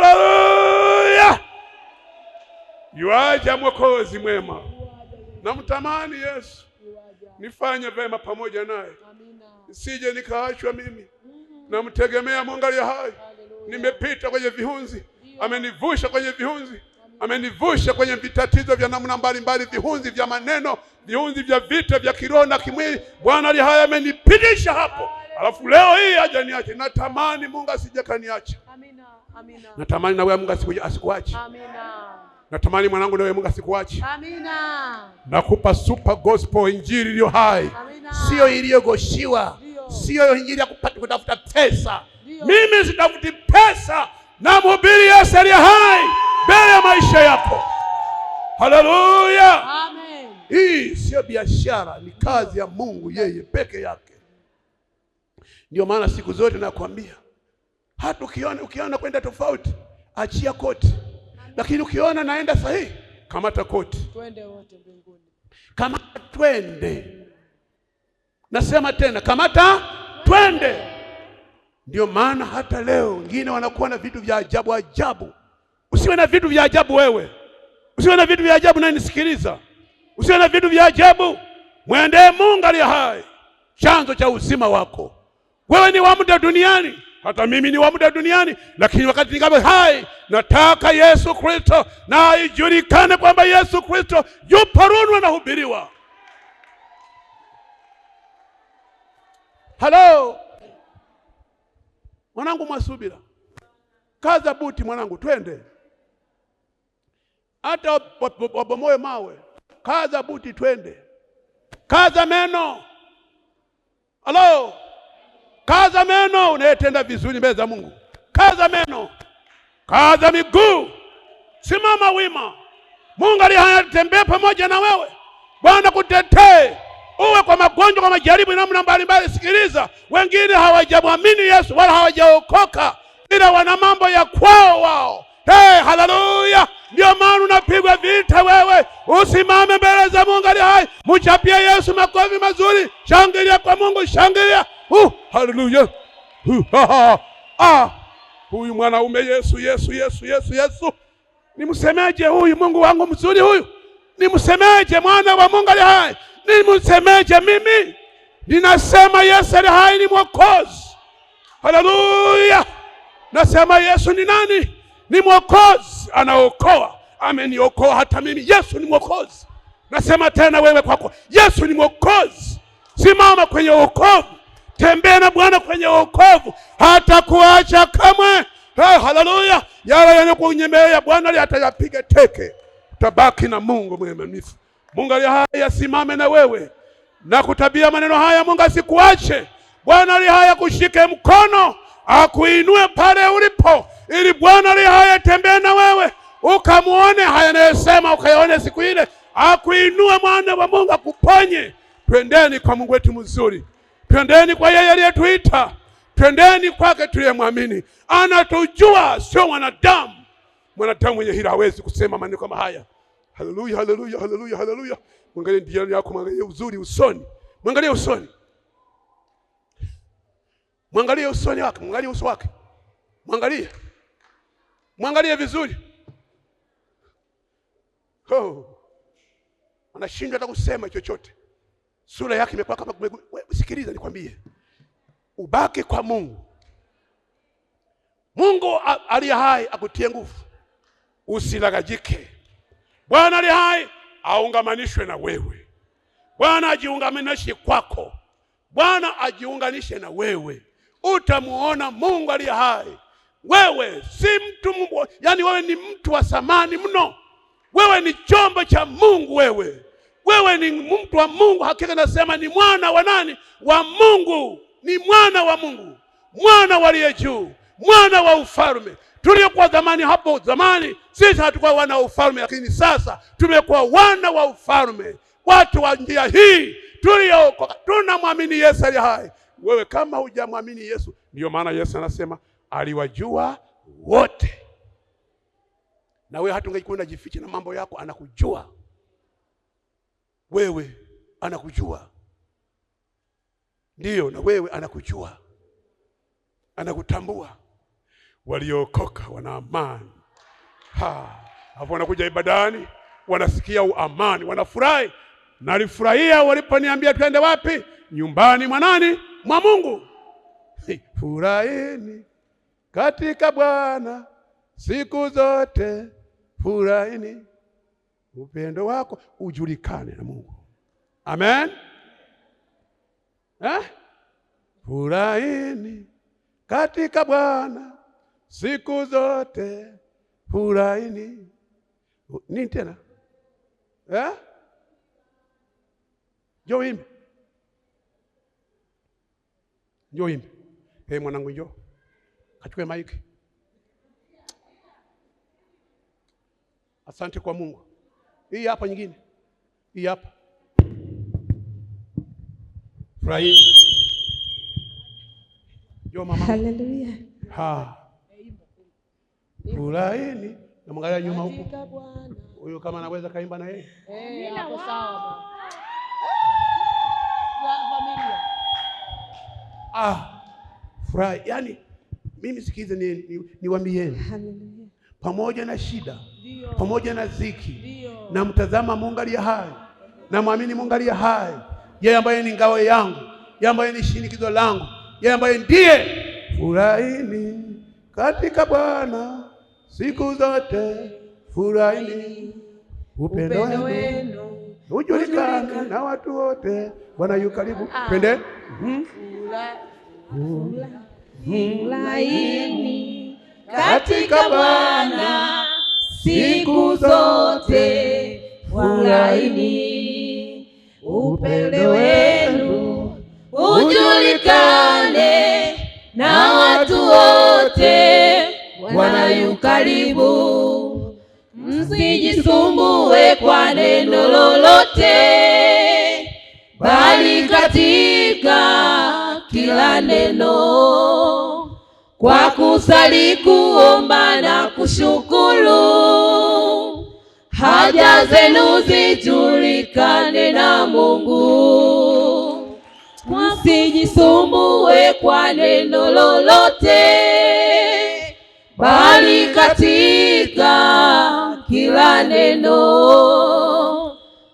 Haleluya! Yuaja Mwokozi mwema, namtamani Yesu, nifanye vema pamoja naye, sije nikaachwa mimi. Namtegemea Mungu aliye hai. Nimepita kwenye vihunzi, amenivusha kwenye vihunzi, amenivusha kwenye vitatizo vya namna mbalimbali, vihunzi vya maneno, vihunzi vya vita vya kiroho na kimwili. Bwana aliye hai amenipitisha hapo, alafu leo hii hajaniacha. Natamani Mungu asije kaniacha. Amina. Amina. Natamani na wewe Mungu asikuache. Amina. Natamani mwanangu na wewe Mungu asikuache. Amina. Nakupa super gospel, injili iliyo hai, Amina. sio iliyogoshiwa, sio injili ya kupata kutafuta pesa. Mimi sitafuti pesa, namhubiri Yesu aliye hai mbele ya maisha yako. Haleluya! Amen. Hii sio biashara, ni kazi ya Mungu yeye peke yake. Ndio maana siku zote nakwambia, hata ukiona kwenda tofauti, Achia koti. Lakini ukiona naenda sahihi, kamata koti. Twende wote mbinguni. Kamata twende. Nasema tena, kamata twende. Ndio maana hata leo wengine wanakuwa na vitu vya ajabu ajabu. Usiwe na vitu vya ajabu wewe, usiwe na vitu vya ajabu nanisikiliza, usiwe na vitu vya ajabu. Mwendee Mungu aliye hai, chanzo cha uzima wako. Wewe ni wa muda duniani, hata mimi ni wa muda duniani, lakini wakati ningali hai, nataka Yesu Kristo na ijulikane kwamba Yesu Kristo yupo Runu anahubiriwa. Halo mwanangu Mwasubira, kaza buti mwanangu, twende hata wabomoe mawe, kaza buti twende, kaza meno. Halo, kaza meno, unayetenda vizuri mbele za Mungu, kaza meno, kaza miguu, simama wima. Mungu aliye hai atembee pamoja na wewe. Bwana kutetee uwe kwa magonjwa, kwa majaribu namna mbalimbali. Sikiliza, wengine hawajamwamini Yesu wala hawajaokoka, ila wana mambo ya kwao wao. Hey, haleluya! Ndio maana unapigwa vita wewe, usimame mbele za Mungu aliye hai, mchapie Yesu makofi mazuri, shangilia kwa Mungu, shangilia. Haleluya! Ha, ha. Ah, huyu mwanaume Yesu, Yesu, Yesu, Yesu, Yesu, nimsemeje huyu Mungu wangu mzuri huyu? Nimsemeje mwana wa Mungu aliye hai? Nimsemeje mimi? Ninasema Yesu aliye hai ni Mwokozi. Haleluya! Nasema Yesu ni nani? Ni Mwokozi, anaokoa. Ameniokoa hata mimi. Yesu ni Mwokozi. Nasema tena wewe kwako, Yesu ni Mwokozi. Simama kwenye wokovu, tembea na Bwana kwenye wokovu, hata kuacha kamwe. Hey, haleluya! Yale yanayokunyemelea Bwana atayapiga teke. Utabaki na Mungu mwaminifu. Mungu aliye hai asimame na wewe na kutabia maneno haya. Mungu asikuache. Bwana aliye hai akushike mkono, akuinue pale ulipo, ili Bwana aliye hai atembee na wewe, ukamuone haya anayosema, ukayaone siku ile, akuinue mwana wa Mungu, akuponye. Twendeni kwa Mungu wetu mzuri, twendeni kwa yeye aliyetuita, twendeni kwake tuliyemwamini. Anatujua, sio mwanadamu. Mwanadamu mwenye hila hawezi kusema maneno kama haya. Haleluya, haleluya, haleluya, haleluya. Mwangalie jirani yako, mwangalie uzuri usoni, mwangalie usoni, mwangalie usoni wake, mwangalie uso wake, mwangalie, mwangalie vizuri. Oh, anashindwa hata kusema chochote, sura yake imekuwa kama. Sikiliza nikwambie, ubaki kwa Mungu. Mungu aliye hai akutie nguvu, usilagajike. Bwana aliye hai aungamanishwe na wewe. Bwana ajiungamanishe kwako. Bwana ajiunganishe na wewe, utamuona Mungu aliye hai. Wewe si mtu, yani wewe ni mtu wa thamani mno. Wewe ni chombo cha Mungu. Wewe ni mtu wa Mungu. Hakika nasema ni mwana wa nani? Wa Mungu. Ni mwana wa Mungu, mwana wa aliye juu, mwana wa ufalme. Tuliokuwa zamani, hapo zamani sisi hatukuwa wana wa ufalme, lakini sasa tumekuwa wana wa ufalme, watu wa njia hii tuliokoka, tunamwamini Yesu aliye hai. Wewe kama hujamwamini Yesu, ndiyo maana Yesu anasema aliwajua wote, na wewe hata ungekuwa unajificha na mambo yako, anakujua wewe, anakujua ndiyo, na wewe anakujua, anakutambua. Waliokoka wana amani. Hapo wanakuja ibadani, wanasikia amani, wanafurahi. Nalifurahia waliponiambia twende wapi? Nyumbani mwa nani? Mwa Mungu. Furahini katika Bwana siku zote, furahini. Upendo wako ujulikane na Mungu. Amen. Eh? Furahini katika Bwana siku zote, furahini. Nini tena? Eh? Njoo uimbe. Njoo uimbe. Hey, mwanangu njoo. Kachukue maiki. Asante kwa Mungu. Hii hapa nyingine. Hii hapa. Furahini. Njoo mama. Haleluya. Ha. Furahini. Namwangalia nyuma huku, Katika Bwana. Huyu kama anaweza kaimba na yeye. Eh, hapo sawa bwana. Familia. Ah, furahi. Yani mimi sikize, niwaambieni Haleluya. pamoja na shida, Ndio. pamoja na ziki, Ndio. namtazama Mungu aliye hai, namwamini Mungu aliye hai, yeye ambaye ni ngao yangu, yeye ambaye ni shinikizo langu, yeye ambaye ndiye. Furahini katika Bwana siku zote, furahini, upendo Upendo wenu wenu ujulikane na watu wote, Bwana yu karibu. Twende. Furahini katika Bwana siku zote, furahini, upendo wenu ujulikane na watu wote, Bwana yu karibu. Msijisumbue kwa neno lolote, bali katika kila neno kwa kusali, kuomba na kushukuru, haja zenu zijulikane na Mungu. Msijisumbue kwa neno lolote, bali katika kila neno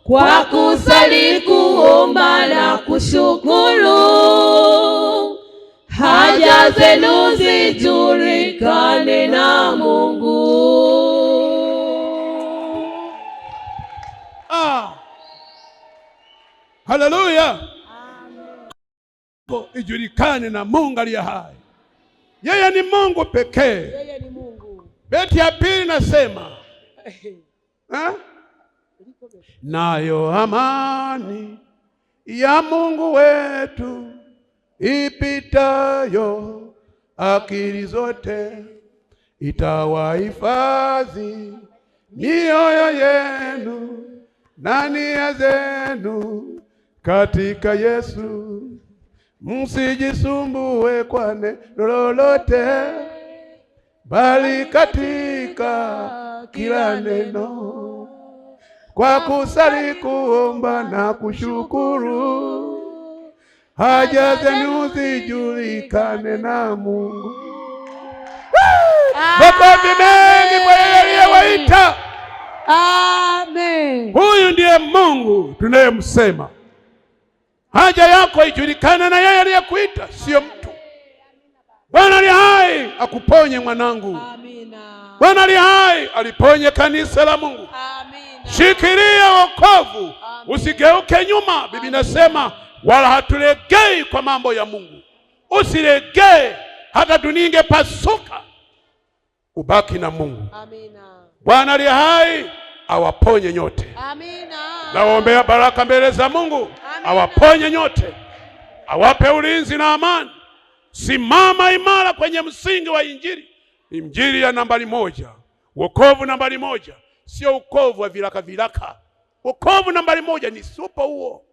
kwa kusali, kuomba na kushukuru, haja zenu zijulikane na Mungu. Ah. Haleluya. Ijulikane na Mungu aliye hai. Yeye ni Mungu pekee. Yeye ni Mungu. Beti ya pili nasema, eh? Nayo amani ya Mungu wetu ipitayo akili zote itawahifadhi mioyo yenu na nia zenu katika Yesu. Msijisumbue kwa neno lolote, bali katika kila neno kwa kusali, kuomba na kushukuru, haja zenu zijulikane na Mungu. Makofi mengi kwa yeye aliyewaita. Amen. Huyu ndiye Mungu tunayemsema. Haja yako ijulikane na yeye aliyekuita, sio mtu. Bwana aliye hai akuponye mwanangu. Amina. Bwana aliye hai aliponye kanisa la Mungu. Amina. Shikilia wokovu, usigeuke nyuma. Biblia inasema wala hatulegei kwa mambo ya Mungu. Usilegee hata dunia ingepasuka, ubaki na Mungu. Amina. Bwana aliye hai awaponye nyote. Amina. Nawaombea baraka mbele za Mungu, awaponye nyote, awape ulinzi na amani. Simama imara kwenye msingi wa Injili, Injili ya nambari moja, wokovu nambari moja, sio wokovu wa viraka viraka. Wokovu nambari moja ni supa huo,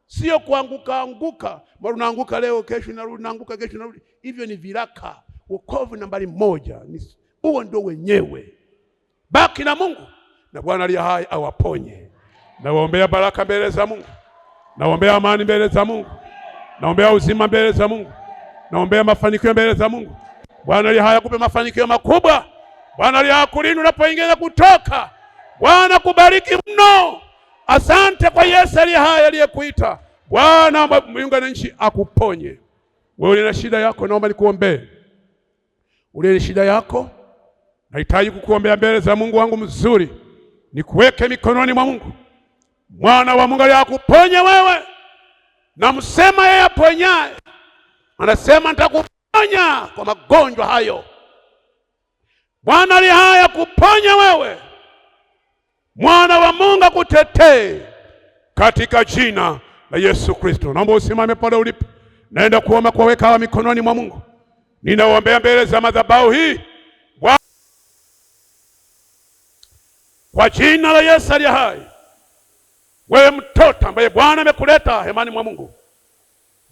sio kuanguka anguka, mara unaanguka leo, kesho narudi, naanguka kesho narudi, hivyo ni viraka. Wokovu nambari moja ni huo, ndio wenyewe. Baki na Mungu na Bwana aliye hai awaponye. Nawaombea baraka mbele za Mungu, nawaombea amani mbele za Mungu, naombea uzima mbele za Mungu, naombea mafanikio mbele za Mungu. Bwana aliye hai akupe mafanikio makubwa. Bwana aliye hai akulinde unapoingia na kutoka. Bwana kubariki mno. Asante kwa Yesu aliye hai aliyekuita. Bwana mbingu na nchi akuponye. Wewe una shida yako, naomba nikuombee. Ule na shida yako, nahitaji kukuombea mbele za Mungu wangu mzuri, nikuweke mikononi mwa Mungu. Mwana wa Mungu aliyakuponya wewe, na msema yeye aponyaye, anasema nitakuponya kwa magonjwa hayo. Bwana aliye hai akuponya wewe, Mwana wa Mungu akutetee katika jina la Yesu Kristo. Naomba usimame pale ulipo, naenda kuomba kuwaweka hawa mikononi mwa Mungu. Ninaombea mbele za madhabahu hii Bwana, kwa jina la Yesu aliye hai, wewe mtoto ambaye Bwana amekuleta hemani mwa Mungu,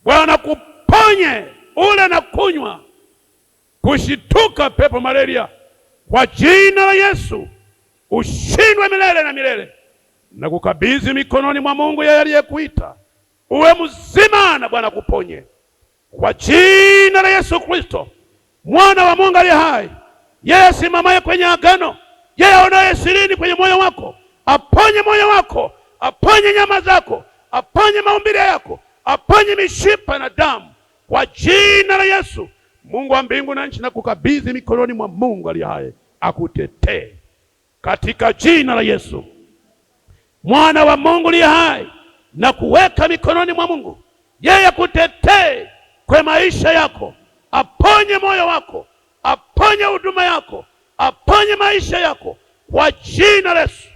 Bwana kuponye ule na kunywa, kushituka pepo malaria, Kwa jina la Yesu ushindwe milele na milele, na kukabidhi mikononi mwa Mungu yeye aliyekuita, uwe mzima na Bwana kuponye. Kwa jina la Yesu Kristo mwana wa Mungu aliye hai, yeye asimamaye kwenye agano, yeye aonaye sirini kwenye moyo wako, aponye moyo wako, aponye nyama zako, aponye maumbile yako, aponye mishipa na damu. Kwa jina la Yesu, Mungu wa mbingu na nchi, na kukabidhi mikononi mwa Mungu aliye hai, akutetee katika jina la Yesu mwana wa Mungu aliye hai, na kuweka mikononi mwa Mungu, yeye akutetee kwa maisha yako, aponye moyo wako, aponye huduma yako, aponye maisha yako kwa jina la Yesu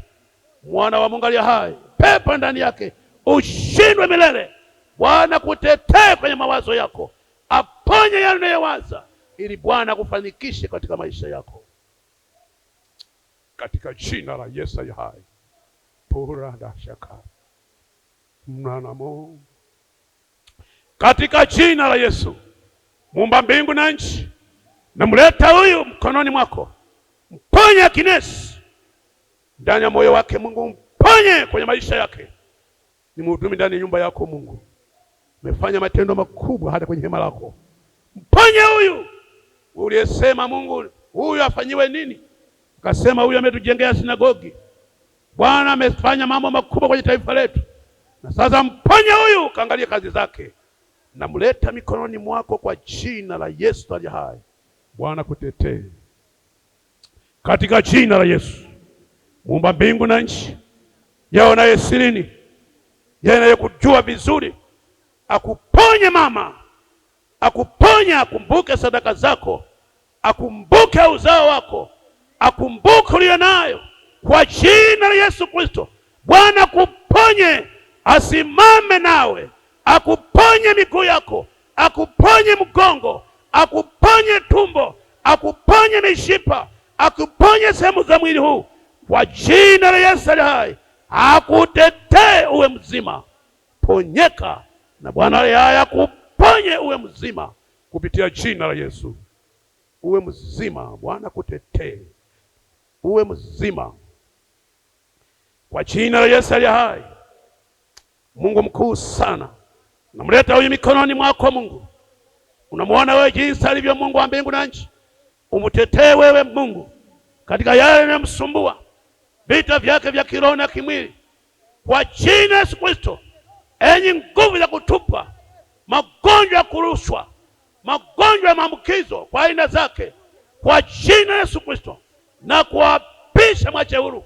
mwana wa Mungu aliye hai. Pepo ndani yake ushindwe milele. Bwana kutetee kwenye mawazo yako, aponye yale unayowaza, ili Bwana akufanikishe katika maisha yako, katika jina la Yesu aliye hai. Pura da shaka mnanamo, katika jina la Yesu muumba mbingu na nchi, namleta huyu mkononi mwako, mponye Agnes ndani ya moyo wake. Mungu mponye kwenye maisha yake, ni mhudumi ndani ya nyumba yako. Mungu umefanya matendo makubwa hata kwenye hema lako. Mponye huyu uliyesema, Mungu huyu afanyiwe nini? Akasema huyu ametujengea sinagogi. Bwana amefanya mambo makubwa kwenye taifa letu, na sasa mponye huyu, kaangalie kazi zake. Namleta mikononi mwako kwa jina la Yesu aliye hai. Bwana kutetee katika jina la Yesu muumba mbingu na nchi, yeye anaye sirini, yeye anayekujua vizuri, akuponye mama, akuponye, akumbuke sadaka zako, akumbuke uzao wako, akumbuke ulio nayo kwa jina la Yesu Kristo. Bwana akuponye, asimame nawe, akuponye miguu yako, akuponye mgongo, akuponye tumbo, akuponye mishipa, akuponye sehemu za mwili huu kwa jina la Yesu aliye hai, akutetee uwe mzima. Ponyeka na Bwana aliye hai akuponye uwe mzima kupitia jina la Yesu. Uwe mzima, Bwana akutetee uwe mzima kwa jina la Yesu aliye hai. Mungu mkuu sana, namleta huyu mikononi mwako Mungu. Unamwona wewe jinsi alivyo, Mungu wa mbingu na nchi. Umtetee wewe Mungu katika yale yanayomsumbua, vita vyake vya kiroho na kimwili, kwa jina la Yesu Kristo. Enyi nguvu za kutupa, magonjwa ya kurushwa, magonjwa ya maambukizo kwa aina zake, kwa jina la Yesu Kristo, na kuwapisha mwache huru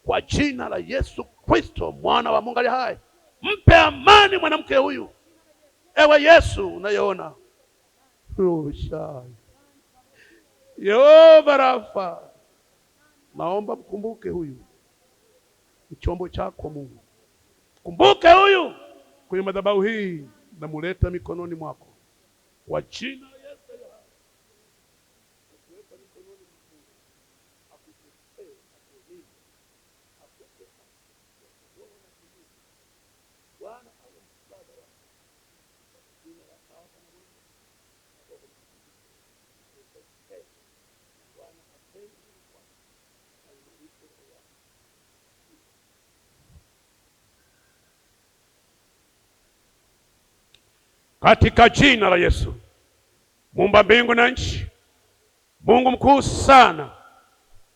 kwa jina la Yesu Kristo mwana wa Mungu aliye hai. Mpe amani mwanamke huyu, ewe Yesu unayeona. Yehova Rafa, naomba mkumbuke huyu, ni chombo chako Mungu. Kumbuke huyu kwenye madhabahu hii, namuleta mikononi mwako kwa jina la Yesu. Katika jina la Yesu muumba mbingu na nchi, Mungu mkuu sana,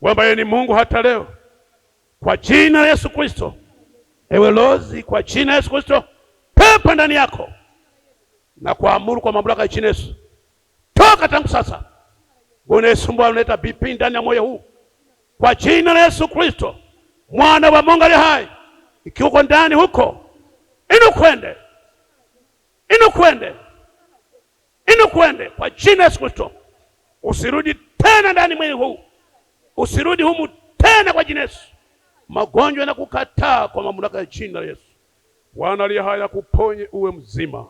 ambaye ni Mungu hata leo, kwa jina la Yesu Kristo, ewe lozi, kwa jina la Yesu Kristo, pepo ndani yako na kuamuru kwa mamlaka ya jina Yesu, toka tangu sasa. Unayesumbua, unaleta BP ndani ya moyo huu, kwa jina la Yesu Kristo mwana wa Mungu aliye hai, ikiwa uko ndani huko, inukwende, inukwende, inukwende kwa jina la Yesu Kristo. Usirudi tena ndani mwili huu, usirudi humu tena kwa jina Yesu. Magonjwa na kukataa kwa mamlaka ya jina la Yesu. Bwana aliye hai akuponye uwe mzima.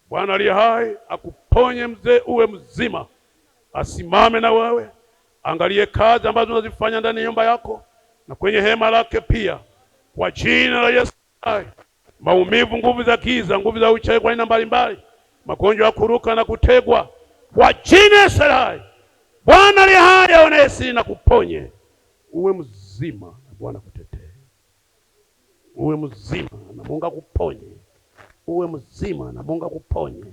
Bwana aliye hai akuponye mzee uwe mzima. Asimame na wewe, angalie kazi ambazo unazifanya ndani ya nyumba yako na kwenye hema lake pia, kwa jina la Yesu. Maumivu, nguvu za giza, nguvu za uchawi kwa aina mbalimbali, magonjwa ya kuruka na kutegwa, kwa jina la Yesu. Bwana aliye hai aonaye siri na kuponye, uwe mzima na Bwana kutetee, uwe mzima na Mungu akuponye, uwe mzima na Mungu akuponye,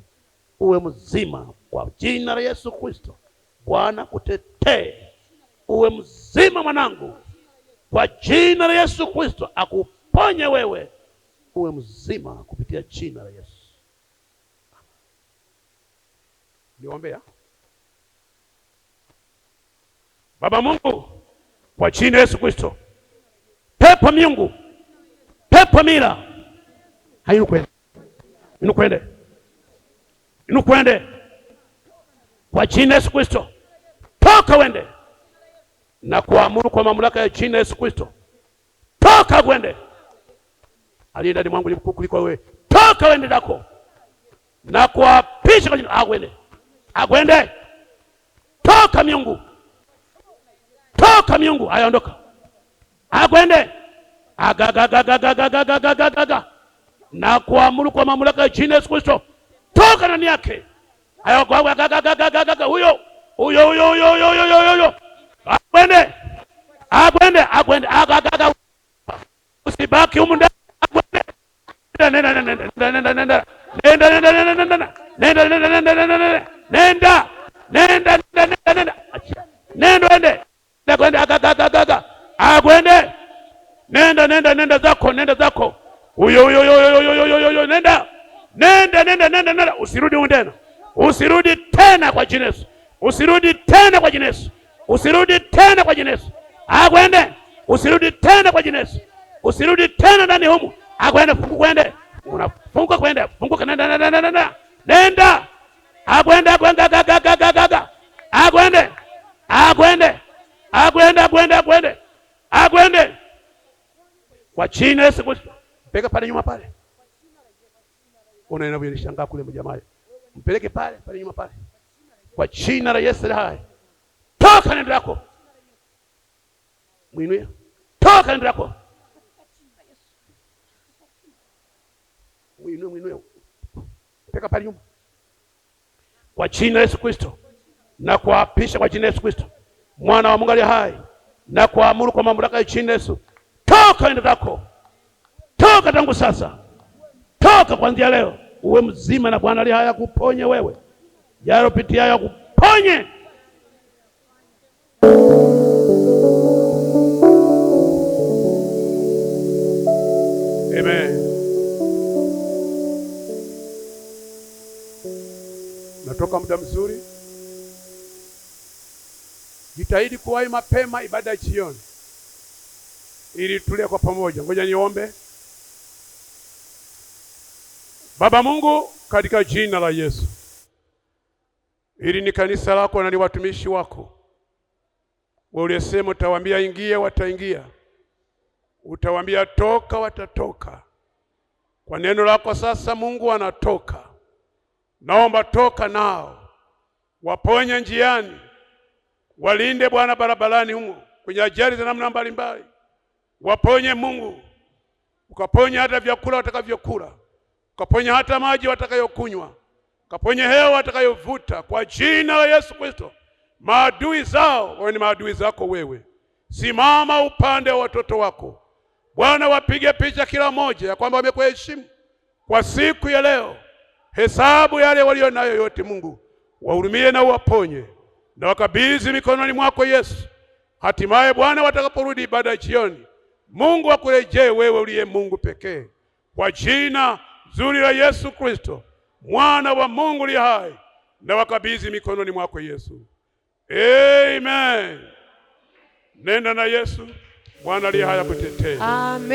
uwe mzima kwa jina la Yesu Kristo. Bwana kutetee, uwe mzima mwanangu, kwa jina la Yesu Kristo akuponye wewe, uwe mzima kupitia jina la Yesu. Niombea Baba Mungu, kwa jina la Yesu Kristo, pepo miungu, pepo mila, hainukwende, inukwende, inukwende kwa jina la Yesu Kristo, toka wende na kuamuru kwa mamlaka ya jina la Yesu Kristo, toka wende. Aliye ndani mwangu ni mkuu kuliko wewe, toka wende dako na kuapisha kwa jina, agwende, agwende, toka miungu, toka miungu, haya ondoka, agwende, agagagagagagagagagaga, na kuamuru kwa mamlaka ya jina Yesu Kristo, toka ndani yake, haya agagagagagaga, huyo huyo huyo huyo huyo huyo huyo, agwende, agwende, agwende, agagaga, usibaki humu ndani, agwende, nenda nenda nenda nenda nenda nenda nenda nenda nenda nenda nenda nenda nenda nenda nenda nenda nenda nenda achia, nenda ende, nenda agagagaga, agwende, nenda nenda nenda zako, nenda zako, huyo huyo huyo huyo huyo huyo, nenda nenda nenda nenda nenda, usirudi humu tena, usirudi tena kwa jina Yesu, usirudi tena kwa jina Yesu, usirudi tena kwa jina Yesu, agwende, usirudi tena kwa jina Yesu, usirudi tena ndani humu, agwende, funguka kwende, unafunguka kwenda, funguka, nenda nenda nenda nenda nenda, agwende, agwende, agagagagaga, agwende, agwende, agwende, agwende, agwende, agwende kwa jina Yesu Kristo. Mpeleke pale nyuma pale, ona inavyonishangaa kule mjamaa, mpeleke pale pale nyuma pale, kwa jina la Yesu hai, toka nenda yako, mwinue, toka nenda yako, mwinue, mwinue, mpeleka pale nyuma, kwa jina la Yesu Kristo, na kuapisha kwa jina la Yesu Kristo, mwana wa Mungu aliye hai, na kuamuru kwa mamlaka ya jina Yesu, toka nenda zako, toka tangu sasa, toka kuanzia leo, uwe mzima na Bwana aliye hai akuponye wewe, yalopitia akuponye. Amen. Natoka muda mzuri. Jitahidi kuwahi mapema ibada jioni ili tulie kwa pamoja. Ngoja niombe. Baba Mungu, katika jina la Yesu, ili ni kanisa lako na ni watumishi wako. Wewe uliyesema utawaambia ingia, wataingia. Utawaambia toka, watatoka. Kwa neno lako sasa Mungu anatoka. Naomba toka nao, waponye njiani, walinde Bwana barabarani humo kwenye ajali za namna mbalimbali. Waponye Mungu, ukaponye hata vyakula watakavyokula, ukaponye hata maji watakayokunywa, ukaponye hewa watakayovuta, kwa jina la Yesu Kristo. Maadui zao wawe ni maadui zako wewe. Simama upande wa watoto wako Bwana, wapige picha kila moja ya kwamba wamekuheshimu kwa siku ya leo. Hesabu yale walio nayo yote Mungu, wahurumie na uwaponye, na wakabidhi mikononi mwako Yesu. Hatimaye Bwana, watakaporudi ibada jioni, Mungu akurejee wewe uliye Mungu pekee, kwa jina zuri la Yesu Kristo, mwana wa Mungu aliye hai, na wakabidhi mikononi mwako Yesu. Amen. Nenda na Yesu, Bwana aliye hai akutetee. Amen.